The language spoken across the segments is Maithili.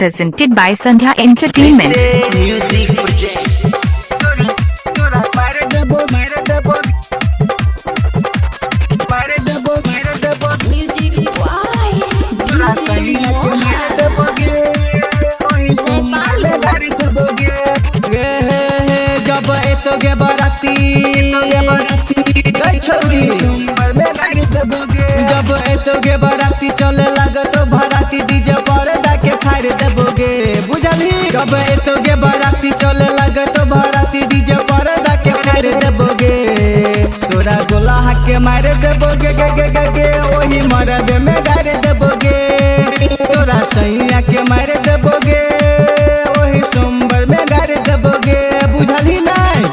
Presented by Sandhya Entertainment. Music project. Music by DJ Mohan. गे हे हे जब एतो गे बराती गई छौरी जब एतो गे बराती चले लागत भराती डीजे पर डाके फाड़ देबोगे बुझलही। जब एतो गे बराती चले लागत भराती डीजे पर डाके फाड़ देबोगे। तोरा गोला के मार देबोगे गे गे गे गे ओही मरबे में गाड़ देबोगे। तोरा सैया के मार देबोगे ओही सोमवार में गाड़ देबोगे बुझलही नहीं।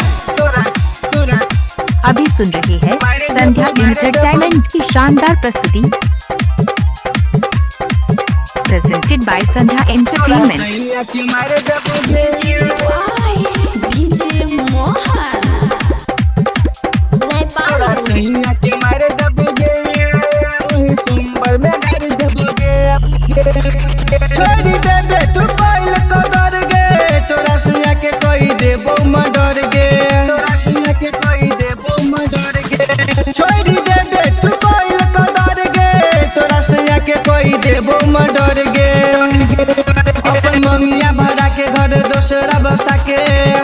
अभी सुन रहे हैं संध्या एंटरटेनमेंट की शानदार प्रस्तुति। Presented by Sandhya Entertainment. सैया के मार देबोगे Music by DJ Mohan. Nepal. सैया के मार देबोगे ओही सोमवार में गाड़ देबोगे। छोड़ी देबे तू कोइल को डर गे तोरा सैया के कोई देबो मडर गे। तोरा सैया के कोई देबो मडर गे। छोड़ी देबे तू कोइल को डर गे तोरा सैया के कोई देबो मडर गे। अपन मंगिया भरा के घर दोसरा बसा के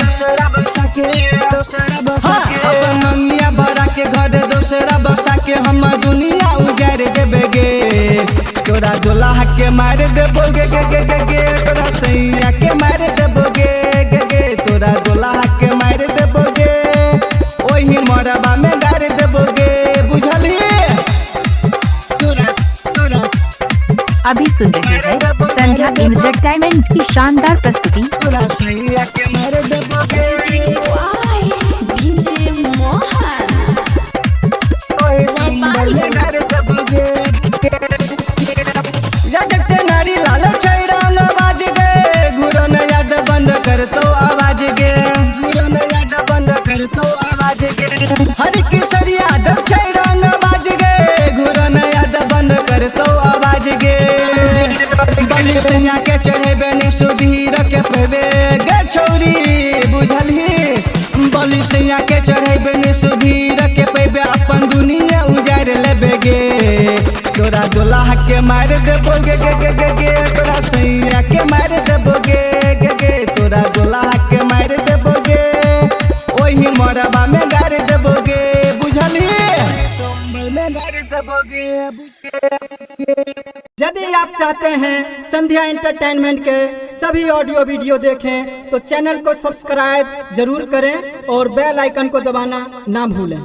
दोसरा बसा के दोसरा बसा के अपन मंगिया भरा के घर दोसरा बसा के हमर दुनिया उजाड़ देबे गे। तोरा दुल्हा के मार देबोगे गे गे गे गे तोरा सैया के मार देबोगे गे गे तोरा दुल्हा के मार देबोगे ओही मरबा में गाड़ देबोगे बुझलही। तोरा तोरा अभी सुन रहे हैं संध्या एंटरटेनमेंट की शानदार प्रस्तुति। तोरा सैया के मार देबोगे Music by DJ Mohan. ओही सोमवार में गाड़ देबोगे। जगत नारी लाल छै रंग बाज गे घुरन याद बंद कर तो आवाज गे। घुरन याद बंद कर तो आवाज गे। हर किशोर यादव छै रंग बाज गे घुरन याद बंद कर तो आवाज गे। बलि सैया के चढ़ेबे ने सुधीर के पेबे गे छौरी बुझलही। बलि सैया के चढ़ेबे ने सुधीर के पेबे अपन दुनिया उजाड़ लेबे गे। तोरा दुल्हा के मार देबोगे गे गे गे गे तोरा सैया के मार देबोगे गे गे तोरा दुल्हा के मार देबोगे ओही मरबा में गाड़ देबोगे बुझलही। में गाड़ देबोगे। यदि आप चाहते हैं संध्या एंटरटेनमेंट के सभी ऑडियो वीडियो देखें तो चैनल को सब्सक्राइब जरूर करें और बेल आइकन को दबाना ना भूलें।